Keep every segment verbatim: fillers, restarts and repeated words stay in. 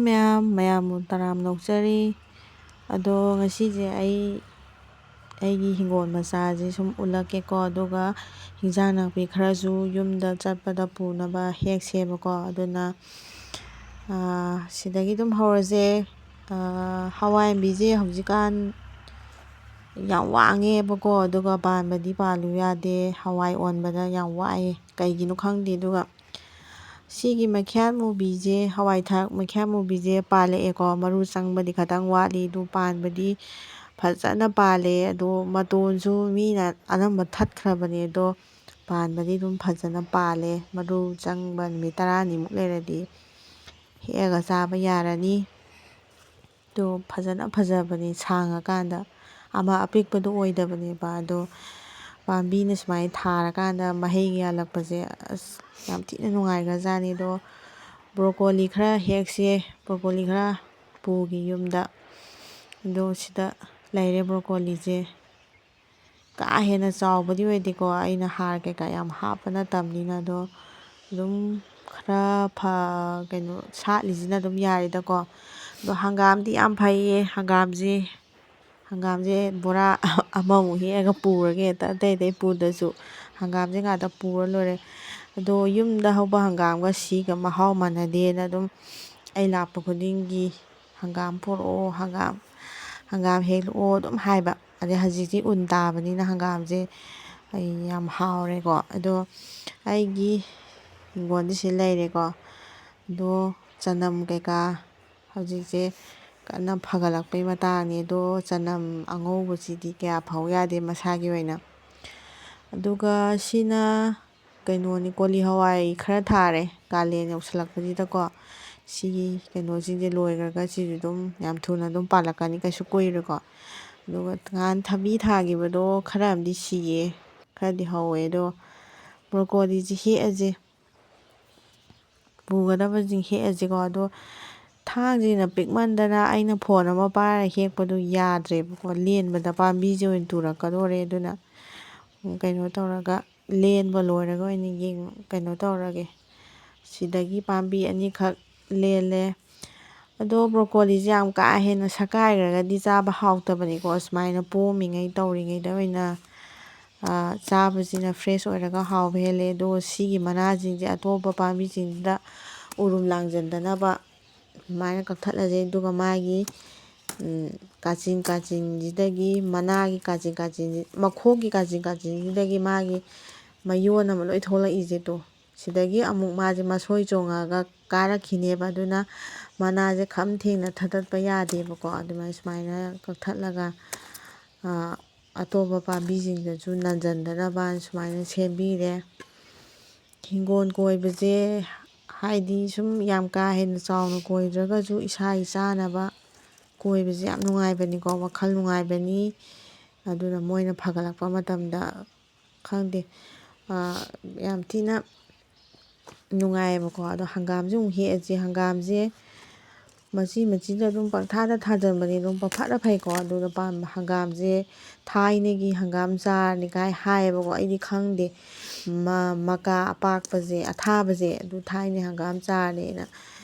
ꯃꯌꯥꯝ ꯃꯌꯥꯝꯕꯨ ꯇꯔꯥꯝꯅ ꯑꯣꯛꯆꯔꯤ꯫ ꯑꯗꯣ ꯉꯁꯤꯁꯦ ꯑꯩ ꯑꯩꯒꯤ ꯍꯤꯡꯒꯣꯜ ꯃꯆꯥꯁꯦ ꯁꯨꯝ ꯎꯠꯂꯛꯀꯦꯀꯣ꯫ ꯑꯗꯨꯒ ꯍꯤꯟꯖꯥꯡ ꯅꯥꯄꯤ ꯈꯔꯁꯨ ꯌꯨꯝꯗ ꯆꯠꯄꯗ ꯄꯨꯅꯕ ꯍꯦꯛꯁꯦꯕꯀꯣ꯫ ꯑꯗꯨꯅ ꯁꯤꯗꯒꯤ ꯑꯗꯨꯝ ꯍꯧꯔꯁꯦ꯫ ꯍꯋꯥꯏ ꯑꯝꯕꯤꯁꯦ ꯍꯧꯖꯤꯛꯀꯥꯟ ꯌꯥꯝ ꯋꯥꯡꯉꯦꯕꯀꯣ꯫ ꯑꯗꯨꯒ ꯄꯥꯟꯕꯗꯤ ꯄꯥꯜꯂꯨ ꯌꯥꯗꯦ, ꯍꯋꯥꯏ ꯑꯣꯟꯕꯗ ꯌꯥꯝ ꯋꯥꯏꯑꯦ, ꯀꯩꯒꯤꯅꯣ ꯈꯪꯗꯦ꯫ ꯑꯗꯨꯒ ꯁꯤꯒꯤ ꯃꯈ꯭ꯌꯥꯠ ꯃꯨꯕꯤꯁꯦ, ꯍꯋꯥꯏ ꯊꯔꯥꯛ ꯃꯈ꯭ꯌꯥꯠ ꯃꯨꯕꯤꯁꯦ ꯄꯥꯜꯂꯛꯑꯦꯀꯣ꯫ ꯃꯔꯨ ꯆꯪꯕꯗꯤ ꯈꯇꯪ ꯋꯥꯠꯂꯤ, ꯑꯗꯨ ꯄꯥꯟꯕꯗꯤ ꯐꯖꯅ ꯄꯥꯜꯂꯦ꯫ ꯑꯗꯣ ꯃꯇꯣꯟꯁꯨ ꯃꯤꯅ ꯑꯅꯝꯕ ꯊꯠꯈ꯭ꯔꯕꯅꯦ, ꯑꯗꯣ ꯄꯥꯟꯕꯗꯤ ꯑꯗꯨꯝ ꯐꯖꯅ ꯄꯥꯜꯂꯦ꯫ ꯃꯔꯨ ꯆꯪꯕ ꯅꯨꯃꯤꯠ ꯇꯔꯥꯅꯤꯃꯨꯛ ꯂꯩꯔꯗꯤ ꯍꯦꯛꯑꯒ ꯆꯥꯕ ꯌꯥꯔꯅꯤ꯫ ꯑꯗꯣ ꯐꯖꯅ ꯐꯖꯕꯅꯤ ꯁꯥꯡꯉꯀꯥꯟꯗ꯫ ꯑꯃ ꯑꯄꯤꯛꯄꯗꯣ ꯑꯣꯏꯗꯕꯅꯦꯕ꯫ ꯑꯗꯣ ꯄꯥꯝꯕꯤꯅ ꯁꯨꯃꯥꯏꯅ ꯊꯥꯔꯀꯥꯟꯗ ꯃꯍꯩ ꯌꯥꯜꯂꯛꯄꯁꯦ ꯑꯁ ꯌꯥꯝ ꯊꯤꯅ ꯅꯨꯡꯉꯥꯏꯈ꯭ꯔꯖꯥꯠꯅꯤ꯫ ꯑꯗꯣ ꯕ꯭ꯔꯣꯀꯣꯂꯤ ꯈꯔ ꯍꯦꯛꯁꯦ, ꯕ꯭ꯔꯣꯀꯣꯂꯤ ꯈꯔ ꯄꯨꯒꯤ ꯌꯨꯝꯗ꯫ ꯑꯗꯣ ꯁꯤꯗ ꯂꯩꯔꯦ ꯕ꯭ꯔꯣꯀꯣꯂꯤꯁꯦ꯫ ꯀꯥ ꯍꯦꯟꯅ ꯆꯥꯎꯕꯗꯤ ꯑꯣꯏꯗꯦꯀꯣ, ꯑꯩꯅ ꯍꯥꯔ ꯀꯩꯀꯥ ꯌꯥꯝ ꯍꯥꯞꯄ ꯅꯠꯇꯕꯅꯤꯅ꯫ ꯑꯗꯣ ꯑꯗꯨꯝ ꯈꯔ ꯐ ꯀꯩꯅꯣ ꯁꯥꯠꯂꯤꯁꯤꯅ ꯑꯗꯨꯝ ꯌꯥꯔꯦꯗꯀꯣ꯫ ꯑꯗꯣ ꯍꯪꯒꯥꯝꯗꯤ ꯌꯥꯝ ꯐꯩꯌꯦ꯫ ꯍꯪꯒꯥꯝꯁꯦ ꯍꯪꯒꯥꯝꯁꯦ ꯕꯣꯔꯥ ꯑꯃꯃꯨꯛ ꯍꯦꯛꯑꯒ ꯄꯨꯔꯒꯦ ꯍꯦꯛꯇ, ꯑꯇꯩ ꯑꯇꯩ ꯄꯨꯗ꯭ꯔꯁꯨ ꯍꯪꯒꯥꯝꯁꯦ ꯉꯥꯛꯇ ꯄꯨꯔ ꯂꯣꯏꯔꯦ꯫ ꯑꯗꯣ ꯌꯨꯝꯗ ꯍꯧꯕ ꯍꯪꯒꯥꯝꯒ ꯁꯤꯒ ꯃꯍꯥꯎ ꯃꯥꯟꯅꯗꯦꯅ ꯑꯗꯨꯝ ꯑꯩ ꯂꯥꯛꯄ ꯈꯨꯗꯤꯡꯒꯤ "ꯍꯪꯒꯥꯝ ꯄꯨꯔꯛꯑꯣ, ꯍꯪꯒꯥꯝ ꯍꯪꯒꯥꯝ ꯍꯦꯛꯂꯛꯑꯣ" ꯑꯗꯨꯝ ꯍꯥꯏꯕ꯫ ꯑꯗꯩ ꯍꯧꯖꯤꯛꯇꯤ ꯎꯟ ꯇꯥꯕꯅꯤꯅ ꯍꯪꯒꯥꯝꯁꯦ ꯑꯩ ꯌꯥꯝ ꯍꯥꯎꯔꯦꯀꯣ꯫ ꯑꯗꯣ ꯑꯩꯒꯤ ꯍꯤꯡꯒꯣꯜꯗꯤ ꯁꯤ ꯂꯩꯔꯦꯀꯣ꯫ ꯑꯗꯣ ꯆꯅꯝ ꯀꯩꯀꯥ ꯍꯧꯖꯤꯛꯁꯦ ꯀꯟꯅ ꯐꯒꯠꯂꯛꯄꯩ ꯃꯇꯥꯡꯅꯤ꯫ ꯑꯗꯣ ꯆꯅꯝ ꯑꯉꯧꯕꯁꯤꯗꯤ ꯀꯌꯥ ꯐꯧ ꯌꯥꯗꯦ ꯃꯁꯥꯒꯤ ꯑꯣꯏꯅ꯫ ꯑꯗꯨꯒ ꯁꯤꯅ ꯀꯩꯅꯣꯅꯤ, ꯀꯣꯂꯤ ꯍꯋꯥꯏ ꯈꯔ ꯊꯥꯔꯦ ꯀꯥꯂꯦꯟ ꯌꯧꯁꯜꯂꯛꯄꯁꯤꯗꯀꯣ꯫ ꯁꯤꯒꯤ ꯀꯩꯅꯣꯁꯤꯡꯁꯦ ꯂꯣꯏꯈ꯭ꯔꯒ ꯁꯤꯁꯨ ꯑꯗꯨꯝ ꯌꯥꯝ ꯊꯨꯅ ꯑꯗꯨꯝ ꯄꯥꯜꯂꯛꯀꯅꯤ, ꯀꯩꯁꯨ ꯀꯨꯏꯔꯣꯏꯀꯣ꯫ ꯑꯗꯨꯒ ꯅꯍꯥꯟ ꯊꯕꯤ ꯊꯥꯈꯤꯕꯗꯣ ꯈꯔ ꯑꯃꯗꯤ ꯁꯤꯌꯦ, ꯈꯔꯗꯤ ꯍꯧꯋꯦ꯫ ꯑꯗꯣ ꯕ꯭ꯔꯣꯀꯣꯂꯤꯁꯤ ꯍꯦꯛꯑꯁꯦ, ꯄꯨꯒꯗꯕꯁꯤꯡ ꯍꯦꯛꯑꯁꯤꯀꯣ꯫ ꯑꯗꯣ ꯊꯥꯡꯁꯤꯅ ꯄꯤꯛꯃꯟꯗꯅ ꯑꯩꯅ ꯐꯣꯟ ꯑꯃ ꯄꯥꯏꯔ ꯍꯦꯛꯄꯗꯨ ꯌꯥꯗ꯭ꯔꯦꯕꯀꯣ꯫ ꯂꯦꯟꯕꯗ ꯄꯥꯝꯕꯤꯁꯦ ꯑꯣꯏꯅ ꯇꯨꯔꯛꯀꯗꯣꯔꯦ꯫ ꯑꯗꯨꯅ ꯀꯩꯅꯣ ꯇꯧꯔꯒ, ꯂꯦꯟꯕ ꯂꯣꯏꯔꯒ ꯑꯣꯏꯅ ꯌꯦꯡ-, ꯀꯩꯅꯣ ꯇꯧꯔꯒꯦ꯫ ꯁꯤꯗꯒꯤ ꯄꯥꯝꯕꯤ ꯑꯅꯤꯈꯛ ꯂꯦꯜꯂꯦ꯫ ꯑꯗꯣ ꯕ꯭ꯔꯣꯀꯣꯂꯤꯁꯦ ꯌꯥꯝ ꯀꯥ ꯍꯦꯟꯅ ꯁꯛꯀꯥꯏꯈ꯭ꯔꯒꯗꯤ ꯆꯥꯕ ꯍꯥꯎꯇꯕꯅꯤꯀꯣ꯫ ꯁꯨꯃꯥꯏꯅ ꯄꯣꯝꯃꯤꯉꯩ ꯇꯧꯔꯤꯉꯩꯗ ꯑꯣꯏꯅ, ꯑ, ꯆꯥꯕꯁꯤꯅ ꯐ꯭ꯔꯦꯁ ꯑꯣꯏꯔꯒ ꯍꯥꯎꯕ ꯍꯦꯜꯂꯦ꯫ ꯑꯗꯨꯒ ꯁꯤꯒꯤ ꯃꯅꯥꯁꯤꯡꯁꯦ ꯑꯇꯣꯞꯄ ꯄꯥꯝꯕꯤꯁꯤꯡꯁꯤꯗ ꯎꯔꯨꯝ ꯂꯥꯡꯖꯟꯗꯅꯕ ꯑꯗꯨꯃꯥꯏꯅ ꯀꯛꯊꯠꯂꯁꯦ꯫ ꯑꯗꯨꯒ ꯃꯥꯒꯤ, ꯎꯝ, ꯀꯥꯆꯤꯟ ꯀꯥꯆꯤꯟꯁꯤꯗꯒꯤ, ꯃꯅꯥꯒꯤ ꯀꯥꯆꯤꯟ ꯀꯥꯆꯤꯟ, ꯃꯈꯣꯡꯒꯤ ꯀꯥꯆꯤꯟ ꯀꯥꯆꯤꯟꯁꯤꯗꯒꯤ ꯃꯥꯒꯤ ꯃꯌꯣꯟ ꯑꯃ ꯂꯣꯏ ꯊꯣꯛꯂꯛꯏꯁꯦ ꯇꯣ꯫ ꯁꯤꯗꯒꯤ ꯑꯃꯨꯛ ꯃꯥꯁꯦ ꯃꯁꯣꯏ ꯆꯣꯡꯉꯒ ꯀꯥꯔꯛꯈꯤꯅꯦꯕ꯫ ꯑꯗꯨꯅ ꯃꯅꯥꯁꯦ ꯈꯝ ꯊꯦꯡꯅ ꯊꯥꯗꯠꯄ ꯌꯥꯗꯦꯕꯀꯣ꯫ ꯑꯗꯨꯃꯥꯏꯅ ꯁꯨꯃꯥꯏꯅ ꯀꯛꯊꯠꯂꯒ, ꯑ, ꯑꯇꯣꯞꯄ ꯄꯥꯝꯕꯤꯁꯤꯡꯗꯁꯨ ꯅꯟꯖꯟꯗꯅꯕ ꯁꯨꯃꯥꯏꯅ ꯁꯦꯝꯕꯤꯔꯦ꯫ ꯍꯤꯡꯒꯣꯜ ꯀꯣꯏꯕꯁꯦ, ꯍꯥꯏꯗꯤ ꯁꯨꯝ ꯌꯥꯝ ꯀꯥ ꯍꯦꯟꯅ ꯆꯥꯎꯅ ꯀꯣꯏꯗ꯭ꯔꯒꯁꯨ ꯏꯁꯥꯒꯤ ꯆꯥꯅꯕ ꯀꯣꯏꯕꯁꯦ ꯌꯥꯝ ꯅꯨꯡꯉꯥꯏꯕꯅꯤꯀꯣ, ꯋꯥꯈꯜ ꯅꯨꯡꯉꯥꯏꯕꯅꯤ꯫ ꯑꯗꯨꯅ ꯃꯣꯏꯅ ꯐꯒꯠꯂꯛꯄ ꯃꯇꯝꯗ, ꯈꯪꯗꯦ, ꯑ, ꯌꯥꯝ ꯊꯤꯅ ꯅꯨꯡꯉꯥꯏꯌꯦꯕꯀꯣ꯫ ꯑꯗꯣ ꯍꯪꯒꯥꯝꯁꯦ ꯑꯃꯨꯛ ꯍꯦꯛꯑꯁꯦ꯫ ꯍꯪꯒꯥꯝꯁꯦ ꯃꯆꯤ ꯃꯆꯤꯗ ꯑꯗꯨꯝ ꯄꯪꯊꯥꯗ ꯊꯥꯖꯟꯕꯅꯦ, ꯑꯗꯨꯝ ꯄꯪꯐꯠꯇ ꯐꯩꯀꯣ꯫ ꯑꯗꯨꯒ ꯄꯥꯝ-, ꯍꯪꯒꯥꯝꯁꯦ ꯊꯥꯏꯅꯒꯤ ꯍꯪꯒꯥꯝ ꯆꯥꯔꯅꯤ ꯀꯥꯏ ꯍꯥꯏꯌꯦꯕꯀꯣ꯫ ꯑꯩꯗꯤ ꯈꯪꯗꯦ꯫ ꯃ-, ꯃꯀꯥ ꯑꯄꯥꯛꯄꯁꯦ, ꯑꯊꯥꯕꯁꯦ, ꯑꯗꯨ ꯊꯥꯏꯅ ꯍꯪꯒꯥꯝ ꯆꯥꯔꯅꯦꯅ,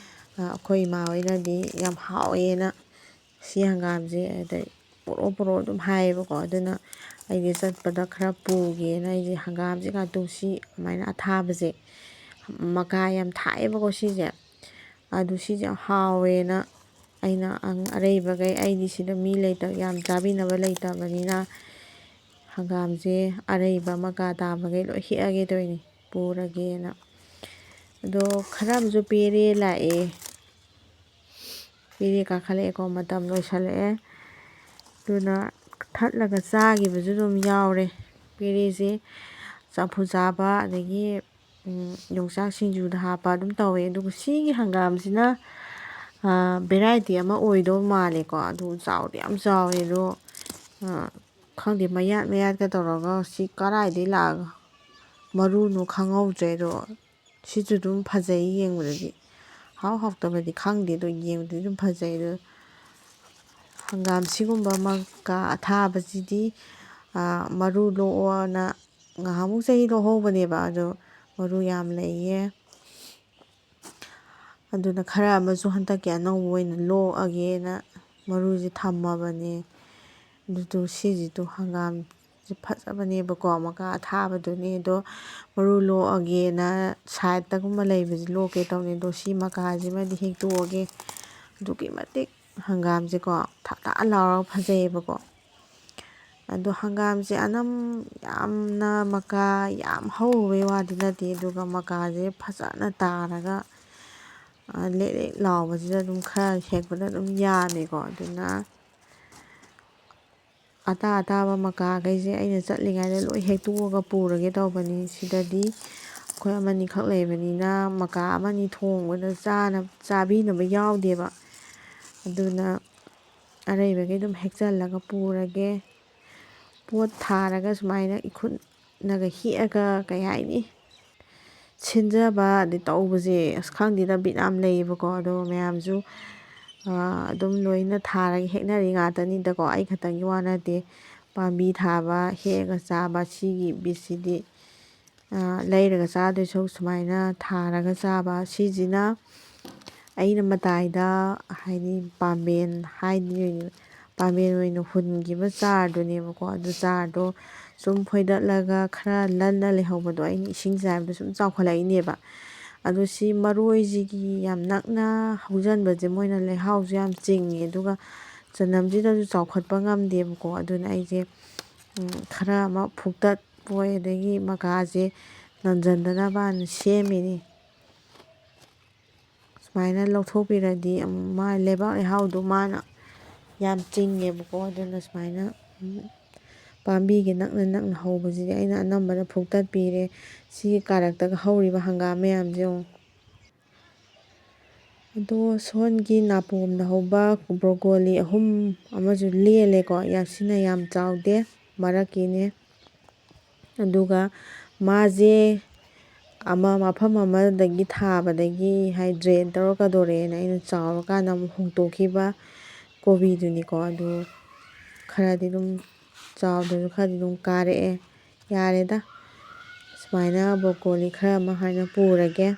ꯑ, ꯑꯩꯈꯣꯏ ꯏꯃꯥ ꯍꯣꯏꯅꯗꯤ ꯌꯥꯝ ꯍꯥꯎꯋꯦꯅ ꯁꯤ ꯍꯪꯒꯥꯝꯁꯦ ꯑꯗꯩ ꯄꯣꯔꯛꯑꯣ ꯄꯣꯔꯛꯑꯣ ꯑꯗꯨꯝ ꯍꯥꯏꯌꯦꯕꯀꯣ꯫ ꯑꯗꯨꯅ ꯑꯩꯁꯦ ꯆꯠꯄꯗ ꯈꯔ ꯄꯨꯒꯦꯅ ꯑꯩꯁꯦ ꯍꯪꯒꯥꯝꯁꯦ ꯀꯥꯇꯨ ꯁꯤ ꯑꯗꯨꯃꯥꯏꯅ ꯑꯊꯥꯕꯁꯦ, ꯃꯀꯥ ꯌꯥꯝ ꯊꯥꯏꯌꯦꯕꯀꯣ ꯁꯤꯁꯦ꯫ ꯑꯗꯨ ꯁꯤꯁꯦ ꯌꯥꯝ ꯍꯥꯎꯋꯦꯅ ꯑꯩꯅ ꯑꯪ-, ꯑꯔꯩꯕꯈꯩ, ꯑꯩꯗꯤ ꯁꯤꯗ ꯃꯤ ꯂꯩꯇ-, ꯌꯥꯝ ꯆꯥꯕꯤꯅꯕ ꯂꯩꯇꯕꯅꯤꯅ ꯍꯪꯒꯥꯝꯁꯦ ꯑꯔꯩꯕ ꯃꯀꯥ ꯇꯥꯕꯈꯩ ꯂꯣꯏ ꯍꯦꯛꯑꯒꯦ ꯇꯧꯔꯤꯅꯤ, ꯄꯨꯔꯒꯦꯅ꯫ ꯑꯗꯣ ꯈꯔ ꯑꯃꯁꯨ ꯄꯦꯔꯦ ꯂꯥꯛꯑꯦ꯫ ꯄꯦꯔꯦ ꯀꯥꯈꯠꯂꯛꯑꯦꯀꯣ, ꯃꯇꯝ ꯂꯣꯏꯁꯜꯂꯛꯑꯦ꯫ ꯑꯗꯨꯅ ꯊꯠꯂꯒ ꯆꯥꯈꯤꯕꯁꯨ ꯑꯗꯨꯝ ꯌꯥꯎꯔꯦ꯫ ꯄꯦꯔꯦꯁꯦ ꯆꯝꯐꯨꯠ ꯆꯥꯕ, ꯑꯗꯒꯤ, ꯎꯝ, ꯌꯣꯡꯆꯥꯛ ꯁꯤꯡꯖꯨꯗ ꯍꯥꯞꯄ ꯑꯗꯨꯝ ꯇꯧꯋꯦ꯫ ꯑꯗꯨꯒ ꯁꯤꯒꯤ ꯍꯪꯒꯥꯝꯁꯤꯅ, ꯑ, ꯚꯦꯔꯥꯏꯇꯤ ꯑꯃ ꯑꯣꯏꯗꯧ ꯃꯥꯜꯂꯦꯀꯣ꯫ ꯑꯗꯨ ꯆꯥꯎꯗꯤ ꯌꯥꯝ ꯆꯥꯎꯋꯦ꯫ ꯑꯗꯣ, ꯑ, ꯈꯪꯗꯦ, ꯃꯌꯥꯠ ꯃꯌꯥꯠꯀ ꯇꯧꯔꯒ ꯁꯤ ꯀꯔꯥꯏꯗꯩ ꯂꯥꯛꯑꯒ ꯃꯔꯨꯅꯣ ꯈꯪꯍꯧꯗ꯭ꯔꯦ꯫ ꯑꯗꯣ ꯁꯤꯁꯨ ꯑꯗꯨꯝ ꯐꯖꯩ ꯌꯦꯡꯕꯗꯗꯤ꯫ ꯍꯥꯎ ꯍꯥꯎꯇꯕꯗꯤ ꯈꯪꯗꯦ, ꯑꯗꯣ ꯌꯦꯡꯕꯗꯗꯤ ꯑꯗꯨꯝ ꯐꯖꯩ꯫ ꯑꯗꯣ ꯍꯪꯒꯥꯝ ꯁꯤꯒꯨꯝꯕ ꯃꯀꯥ ꯑꯊꯥꯕꯁꯤꯗꯤ, ꯑꯥ, ꯃꯔꯨ ꯂꯣꯛꯑꯣꯅ ꯉꯍꯥꯟꯃꯨꯛ ꯆꯍꯤ ꯂꯣꯛꯍꯧꯕꯅꯦꯕ, ꯑꯗꯣ ꯃꯔꯨ ꯌꯥꯝ ꯂꯩꯌꯦ꯫ ꯑꯗꯨꯅ ꯈꯔ ꯑꯃꯁꯨ ꯍꯟꯗꯛꯀꯤ ꯑꯅꯧꯕ ꯑꯣꯏꯅ ꯂꯣꯛꯑꯒꯦꯅ ꯃꯔꯨꯁꯦ ꯊꯝꯃꯕꯅꯦ꯫ ꯑꯗꯨꯗꯣ ꯁꯤꯁꯤꯗꯣ ꯍꯪꯒꯥꯝꯁꯦ ꯐꯖꯕꯅꯦꯕꯀꯣ, ꯃꯀꯥ ꯑꯊꯥꯕꯗꯨꯅꯦ꯫ ꯑꯗꯣ ꯃꯔꯨ ꯂꯣꯛꯑꯒꯦꯅ ꯁꯥꯏꯠꯇꯒꯨꯝꯕ ꯂꯩꯕꯁꯦ ꯂꯣꯛꯀꯦ ꯇꯧꯅꯤ꯫ ꯑꯗꯣ ꯁꯤ ꯃꯀꯥꯁꯤꯃꯗꯤ ꯍꯦꯛꯇꯣꯛꯑꯒꯦ꯫ ꯑꯗꯨꯛꯀꯤ ꯃꯇꯤꯛ ꯍꯪꯒꯥꯝꯁꯦꯀꯣ ꯊꯥ ꯊꯥ ꯂꯥꯎꯔꯒ ꯐꯖꯩꯌꯦꯕꯀꯣ꯫ ꯑꯗꯣ ꯍꯪꯒꯥꯝꯁꯦ ꯑꯅꯝ ꯌꯥꯝꯅ ꯃꯀꯥ ꯌꯥꯝ ꯍꯧꯕꯩ ꯋꯥꯗꯤ ꯅꯠꯇꯦ, ꯑꯗꯨꯒ ꯃꯀꯥꯁꯦ ꯐꯖꯅ ꯇꯥꯔꯒ, ꯑ, ꯂꯦꯛ ꯂꯦꯛ ꯂꯥꯎꯕꯁꯤꯗ ꯑꯗꯨꯝ ꯈꯔ ꯍꯦꯛꯄꯗ ꯑꯗꯨꯝ ꯌꯥꯝꯃꯦꯀꯣ꯫ ꯑꯗꯨꯅ ꯑꯇꯥ ꯑꯇꯥꯕ ꯃꯀꯥꯈꯩꯁꯦ ꯑꯩꯅ ꯆꯠꯂꯤꯉꯩꯗ ꯂꯣꯏ ꯍꯦꯛꯇꯣꯛꯑꯒ ꯄꯨꯔꯒꯦ ꯇꯧꯕꯅꯤ꯫ ꯁꯤꯗꯗꯤ ꯑꯩꯈꯣꯏ ꯑꯃꯅꯤꯈꯛ ꯂꯩꯕꯅꯤꯅ ꯃꯀꯥ ꯑꯃꯅꯤ ꯊꯣꯡꯕꯗ ꯆꯥꯅ-, ꯆꯥꯕꯤꯅꯕ ꯌꯥꯎꯗꯦꯕ꯫ ꯑꯗꯨꯅ ꯑꯔꯩꯕꯈꯩ ꯑꯗꯨꯝ ꯍꯦꯛꯆꯜꯂꯒ ꯄꯨꯔꯒꯦ꯫ ꯄꯣꯠ ꯊꯥꯔꯒ ꯁꯨꯃꯥꯏꯅ ꯏꯈꯨꯠꯅꯒ ꯍꯦꯛꯑꯒ, ꯀꯩ ꯍꯥꯏꯅꯤ, ꯁꯤꯟꯖꯕ ꯑꯗꯩ ꯇꯧꯕꯁꯦ, ꯑꯁ, ꯈꯪꯗꯦꯗ, ꯕꯤꯠ ꯌꯥꯝ ꯂꯩꯌꯦꯕꯀꯣ꯫ ꯑꯗꯣ ꯃꯌꯥꯝꯁꯨ, ꯑ, ꯑꯗꯨꯝ ꯂꯣꯏꯅ ꯊꯥꯔꯒ ꯍꯦꯛꯅꯔꯤ ꯉꯥꯛꯇꯅꯤꯗꯀꯣ, ꯑꯩ ꯈꯛꯇꯪꯒꯤ ꯋꯥ ꯅꯠꯇꯦ꯫ ꯄꯥꯝꯕꯤ ꯊꯥꯕ, ꯍꯦꯛꯑꯒ ꯆꯥꯕ, ꯁꯤꯒꯤ ꯕꯤꯠꯁꯤꯗꯤ, ꯑ, ꯂꯩꯔꯒ ꯆꯥꯗꯣꯏ ꯁꯔꯨꯛ ꯁꯨꯃꯥꯏꯅ ꯊꯥꯔꯒ ꯆꯥꯕ, ꯁꯤꯁꯤꯅ ꯑꯩꯅ ꯃꯇꯥꯏꯗ, ꯍꯥꯏꯗꯤ, ꯄꯥꯝꯕꯦꯟ ꯍꯥꯏꯗꯤ, ꯄꯥꯝꯕꯦꯟ ꯑꯣꯏꯅ ꯍꯨꯟꯈꯤꯕ ꯆꯥꯔꯗꯨꯅꯦꯕꯀꯣ꯫ ꯑꯗꯨ ꯆꯥꯔꯗꯣ ꯁꯨꯝ ꯐꯣꯏꯗꯠꯂꯒ ꯈꯔ ꯂꯟꯅ ꯂꯩꯍꯧꯕꯗꯣ ꯑꯩꯅ ꯏꯁꯤꯡ ꯆꯥꯏꯕꯗ ꯁꯨꯝ ꯆꯥꯎꯈꯠꯂꯛꯏꯅꯦꯕ꯫ ꯑꯗꯣ ꯁꯤ ꯃꯔꯣꯏꯁꯤꯒꯤ ꯌꯥꯝ ꯅꯛꯅ ꯍꯧꯖꯟꯕꯁꯦ ꯃꯣꯏꯅ ꯂꯩꯍꯥꯎꯁꯨ ꯌꯥꯝ ꯆꯤꯡꯉꯦ, ꯑꯗꯨꯒ ꯆꯅꯝꯁꯤꯗꯁꯨ ꯆꯥꯎꯈꯠꯄ ꯉꯝꯗꯦꯕꯀꯣ꯫ ꯑꯗꯨꯅ ꯑꯩꯁꯦ, ꯎꯝ, ꯈꯔ ꯑꯃ ꯐꯨꯛꯇꯠꯄꯣꯏ, ꯑꯗꯒꯤ ꯃꯀꯥꯁꯦ ꯅꯟꯖꯟꯗꯅꯕꯅ ꯁꯦꯝꯃꯤꯅꯤ꯫ ꯁꯨꯃꯥꯏꯅ ꯂꯧꯊꯣꯛꯄꯤꯔꯗꯤ ꯑꯃꯨꯛ ꯃꯥ ꯂꯩꯕꯥꯛ ꯂꯩꯍꯥꯎꯗꯣ ꯃꯥꯅ ꯌꯥꯝ ꯆꯤꯡꯉꯦꯕꯀꯣ꯫ ꯑꯗꯨꯅ ꯁꯨꯃꯥꯏꯅ, ꯎꯝ, ꯄꯥꯝꯕꯤꯒꯤ ꯅꯛꯅ ꯅꯛꯅ ꯍꯧꯕꯁꯤꯗꯤ ꯑꯩꯅ ꯑꯅꯝꯕꯅ ꯐꯨꯛꯇꯠꯄꯤꯔꯦ꯫ ꯁꯤꯒꯤ ꯀꯥꯔꯛꯇꯒ ꯍꯧꯔꯤꯕ ꯍꯪꯒꯥꯝ ꯃꯌꯥꯝꯁꯦ ꯌꯦꯡꯉꯨ꯫ ꯑꯗꯣ ꯁꯣꯟꯒꯤ ꯅꯥꯄꯣꯝꯗ ꯍꯧꯕ ꯕ꯭ꯔꯣꯀꯣꯂꯤ ꯑꯍꯨꯝ ꯑꯃꯁꯨ ꯂꯦꯜꯂꯦꯀꯣ꯫ ꯌꯥꯝ ꯁꯤꯅ ꯌꯥꯝ ꯆꯥꯎꯗꯦ, ꯃꯔꯛꯀꯤꯅꯦ꯫ ꯑꯗꯨꯒ ꯃꯥꯁꯦ ꯑꯃ ꯃꯐꯝ ꯑꯃꯗꯒꯤ ꯊꯥꯕꯗꯒꯤ, ꯍꯥꯏ, ꯗ꯭ꯔꯦꯟ ꯇꯧꯔ ꯀꯗꯧꯔꯦꯅ ꯑꯩꯅ ꯆꯥꯎꯔꯀꯥꯟꯗ ꯑꯃꯨꯛ ꯍꯣꯡꯇꯣꯛꯈꯤꯕ ꯀꯣꯕꯤꯗꯨꯅꯤꯀꯣ꯫ ꯑꯗꯨ ꯈꯔꯗꯤ ꯑꯗꯨꯝ ꯆꯥꯎꯗ꯭ꯔꯁꯨ ꯈꯔꯗꯤ ꯑꯗꯨꯝ ꯀꯥꯔꯛꯑꯦ꯫ ꯌꯥꯔꯦꯗ, ꯁꯨꯃꯥꯏꯅ ꯕ꯭ꯔꯣꯀꯣꯂꯤ ꯈꯔ ꯑꯃ ꯍꯥꯏꯅ ꯄꯨꯔꯒꯦ꯫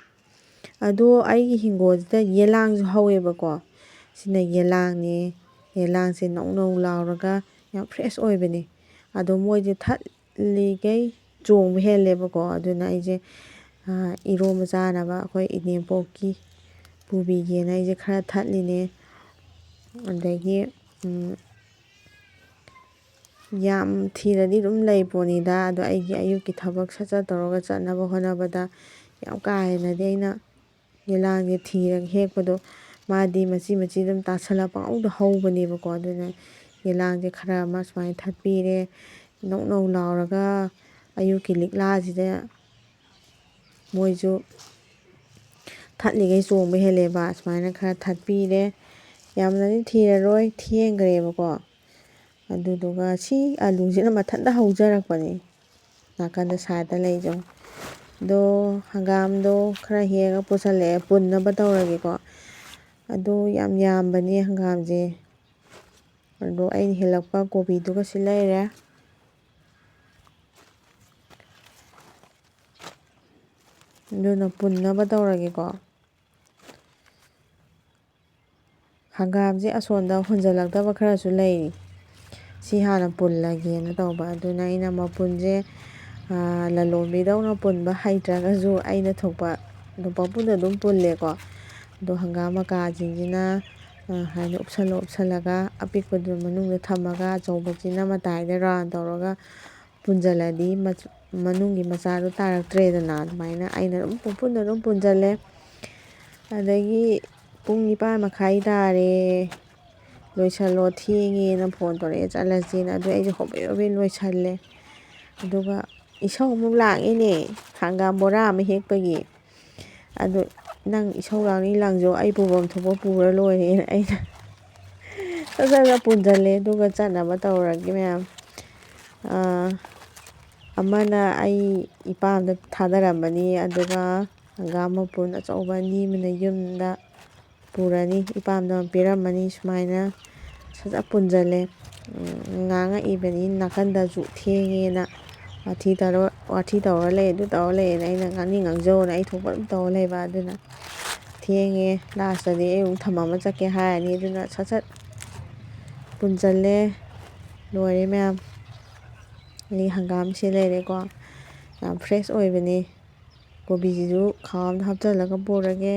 ꯑꯗꯣ ꯑꯩꯒꯤ ꯍꯤꯡꯒꯣꯜꯁꯤꯗ ꯌꯦꯂꯥꯡꯁꯨ ꯍꯧꯋꯦꯕꯀꯣ꯫ ꯁꯤꯅ ꯌꯦꯂꯥꯡꯅꯦ꯫ ꯌꯦꯂꯥꯡꯁꯦ ꯅꯧ ꯅꯧ ꯂꯥꯎꯔꯒ ꯌꯥꯝ fresh ꯑꯣꯏꯕꯅꯦ꯫ ꯑꯗꯣ ꯃꯣꯏꯁꯦ ꯊꯠꯂꯤꯈꯩ ꯆꯣꯡꯕ ꯍꯦꯜꯂꯦꯕꯀꯣ꯫ ꯑꯗꯨꯅ ꯑꯩꯁꯦ, ꯑ, ꯏꯔꯣꯝꯕ ꯆꯥꯅꯕ ꯑꯩꯈꯣꯏ ꯏꯅꯦꯝꯄꯣꯛꯀꯤ ꯄꯨꯕꯤꯒꯦꯅ ꯑꯩꯁꯦ ꯈꯔ ꯊꯠꯂꯤꯅꯦ꯫ ꯑꯗꯒꯤ, ꯎꯝ, ꯌꯥꯝ ꯊꯤꯔꯗꯤ ꯑꯗꯨꯝ ꯂꯩ ꯄꯣꯠꯅꯤꯗ꯫ ꯑꯗꯣ ꯑꯩꯒꯤ ꯑꯌꯨꯛꯀꯤ ꯊꯕꯛ ꯁꯠ ꯁꯠ ꯇꯧꯔꯒ ꯆꯠꯅꯕ ꯍꯣꯠꯅꯕꯗ ꯌꯥꯝ ꯀꯥ ꯍꯦꯟꯅꯗꯤ ꯑꯩꯅ ꯌꯦꯂꯥꯡꯁꯦ ꯊꯤꯔꯒ ꯍꯦꯛꯄꯗꯣ, ꯃꯥꯗꯤ ꯃꯆꯤ ꯃꯆꯤ ꯑꯗꯨꯝ ꯇꯥꯁꯜꯂ ꯄꯪꯍꯧꯗ ꯍꯧꯕꯅꯦꯕꯀꯣ꯫ ꯑꯗꯨꯅ ꯌꯦꯂꯥꯡꯁꯦ ꯈꯔ ꯑꯃ ꯁꯨꯃꯥꯏꯅ ꯊꯠꯄꯤꯔꯦ꯫ ꯅꯧ ꯅꯧ ꯂꯥꯎꯔꯒ ꯑꯌꯨꯛꯀꯤ ꯂꯤꯛꯂꯥꯁꯤꯗ ꯃꯣꯏꯁꯨ ꯊꯠꯂꯤꯈꯩ ꯆꯣꯡꯕ ꯍꯦꯜꯂꯦꯕ꯫ ꯁꯨꯃꯥꯏꯅ ꯈꯔ ꯊꯠꯄꯤꯔꯦ꯫ ꯌꯥꯝꯅꯗꯤ ꯊꯤꯔꯔꯣꯏ, ꯊꯦꯡꯈ꯭ꯔꯦꯕꯀꯣ꯫ ꯑꯗꯨꯗꯨꯒ ꯁꯤ ꯑꯂꯨꯁꯤꯅ ꯃꯊꯟꯇ ꯍꯧꯖꯔꯛꯄꯅꯤ, ꯅꯥꯀꯟꯗ sideꯇ ꯂꯩꯁꯦ꯫ ꯑꯗꯣ ꯍꯪꯒꯥꯝꯗꯣ ꯈꯔ ꯍꯦꯛꯑꯒ ꯄꯨꯁꯜꯂꯛꯑꯦ, ꯄꯨꯟꯅꯕ ꯇꯧꯔꯒꯦꯀꯣ꯫ ꯑꯗꯣ ꯌꯥꯝ ꯌꯥꯝꯕꯅꯦ ꯍꯪꯒꯥꯝꯁꯦ꯫ ꯑꯗꯣ ꯑꯩꯅ ꯍꯦꯛꯂꯛꯄ ꯀꯣꯕꯤꯗꯨꯒ ꯁꯤ ꯂꯩꯔꯦ꯫ ꯑꯗꯨꯅ ꯄꯨꯟꯅꯕ ꯇꯧꯔꯒꯦꯀꯣ꯫ ꯍꯪꯒꯥꯝꯁꯦ ꯑꯁꯣꯝꯗ ꯍꯨꯟꯖꯜꯂꯛꯇꯕ ꯈꯔꯁꯨ ꯂꯩꯔꯤ꯫ ꯁꯤ ꯍꯥꯟꯅ ꯄꯨꯜꯂꯒꯦꯅ ꯇꯧꯕ꯫ ꯑꯗꯨꯅ ꯑꯩꯅ ꯃꯄꯨꯟꯁꯦ, ꯑ, ꯂꯂꯣꯟꯕꯤꯗꯧꯅ ꯄꯨꯟꯕ ꯍꯩꯇ꯭ꯔꯒꯁꯨ ꯑꯩꯅ ꯊꯣꯛꯄ ꯑꯗꯨꯝ ꯄꯪꯄꯨꯟꯗ ꯑꯗꯨꯝ ꯄꯨꯜꯂꯦꯀꯣ꯫ ꯑꯗꯣ ꯍꯪꯒꯥꯝ ꯃꯀꯥꯁꯤꯡꯁꯤꯅ, ꯑ, ꯍꯥꯏꯅ ꯎꯞꯁꯜꯂ ꯎꯞꯁꯜꯂꯒ ꯑꯄꯤꯛꯄꯗꯨ ꯃꯅꯨꯡꯗ ꯊꯝꯃꯒ ꯑꯆꯧꯕꯁꯤꯅ ꯃꯇꯥꯏꯗ round ꯇꯧꯔꯒ ꯄꯨꯟꯖꯜꯂꯗꯤ ꯃꯆ-, ꯃꯅꯨꯡꯒꯤ ꯃꯆꯥꯗꯣ ꯇꯥꯔꯛꯇ꯭ꯔꯦꯗꯅ꯫ ꯑꯗꯨꯃꯥꯏꯅ ꯑꯩꯅ ꯑꯗꯨꯝ ꯄꯨꯟꯅ ꯑꯗꯨꯝ ꯄꯨꯟꯖꯜꯂꯦ꯫ ꯑꯗꯒꯤ ꯄꯨꯡ ꯅꯤꯄꯥꯟ ꯃꯈꯥꯏ ꯇꯥꯔꯦ, "ꯂꯣꯏꯁꯜꯂꯣ, ꯊꯦꯡꯉꯦꯅ" phone ꯇꯧꯔꯛꯑꯦ, "ꯆꯠꯂꯁꯦꯅ"꯫ ꯑꯗꯨ ꯑꯩꯁꯨ ꯍꯣꯕꯦ ꯍꯣꯕꯦ ꯂꯣꯏꯁꯜꯂꯦ꯫ ꯑꯗꯨꯒ ꯏꯁꯧ ꯑꯃꯨꯛ ꯂꯥꯡꯉꯦꯅꯦ, ꯍꯪꯒꯥꯝ ꯕꯣꯔꯥ ꯑꯃ ꯍꯦꯛꯄꯒꯤ꯫ ꯑꯗꯨ, "ꯅꯪ ꯏꯁꯧ ꯂꯥꯡꯅꯤꯡ ꯂꯥꯡꯖꯧ, ꯑꯩ ꯄꯨꯐꯝ ꯊꯣꯛꯄ ꯄꯨꯔ ꯂꯣꯏꯔꯦꯅ" ꯑꯩꯅ ꯁꯠ ꯁꯠ ꯁꯠ ꯄꯨꯟꯁꯤꯜꯂꯦ꯫ ꯑꯗꯨꯒ ꯆꯠꯅꯕ ꯇꯧꯔꯒꯦ ꯃꯌꯥꯝ꯫ ꯑꯥ, ꯑꯃꯅ ꯑꯩ ꯏꯄꯥꯝꯗ ꯊꯥꯗꯔꯝꯃꯅꯤ, ꯑꯗꯨꯒ ꯍꯪꯒꯥꯝ ꯃꯄꯨꯟ ꯑꯆꯧꯕ ꯑꯅꯤ ꯑꯃꯅ ꯌꯨꯝꯗ ꯄꯨꯔꯅꯤ, ꯏꯄꯥꯝꯗ ꯑꯃ ꯄꯤꯔꯝꯃꯅꯤ꯫ ꯁꯨꯃꯥꯏꯅ ꯁꯠ ꯁꯠ ꯄꯨꯟꯁꯤꯜꯂꯦ꯫ ꯎꯝ, ꯉꯥꯡꯉꯛꯏꯕꯅꯤ ꯅꯥꯀꯟꯗꯁꯨ ꯊꯦꯡꯉꯦꯅ꯫ ꯋꯥꯊꯤ ꯇꯧꯔ ꯋꯥꯊꯤ ꯇꯧꯔ ꯂꯩ, ꯑꯗꯨ ꯇꯧꯔ ꯂꯩꯌꯦꯅ ꯑꯩꯅ ꯉꯥꯡꯅꯤꯡ ꯉꯥꯡꯖꯧꯅ ꯑꯩ ꯊꯣꯛꯄ ꯑꯗꯨꯝ ꯇꯧꯔ ꯂꯩꯕ꯫ ꯑꯗꯨꯅ ꯊꯦꯡꯉꯦ, ꯂꯥꯁꯇꯗꯤ ꯑꯩ ꯑꯃꯨꯛ ꯊꯝꯃꯝꯃ ꯆꯠꯀꯦ ꯍꯥꯏꯔꯅꯤ꯫ ꯑꯗꯨꯅ ꯁꯠ ꯁꯠ ꯄꯨꯟꯁꯤꯜꯂꯦ꯫ ꯂꯣꯏꯔꯦ ꯃꯌꯥꯝ꯫ ꯑꯩ ꯍꯪꯒꯥꯝꯁꯦ ꯂꯩꯔꯦꯀꯣ, ꯌꯥꯝ ꯐ꯭ꯔꯦꯁ ꯑꯣꯏꯕꯅꯤ꯫ ꯀꯣꯕꯤꯁꯤꯁꯨ ꯈꯥꯎ ꯑꯃꯗ ꯍꯥꯞꯆꯤꯜꯂꯒ ꯄꯨꯔꯒꯦ꯫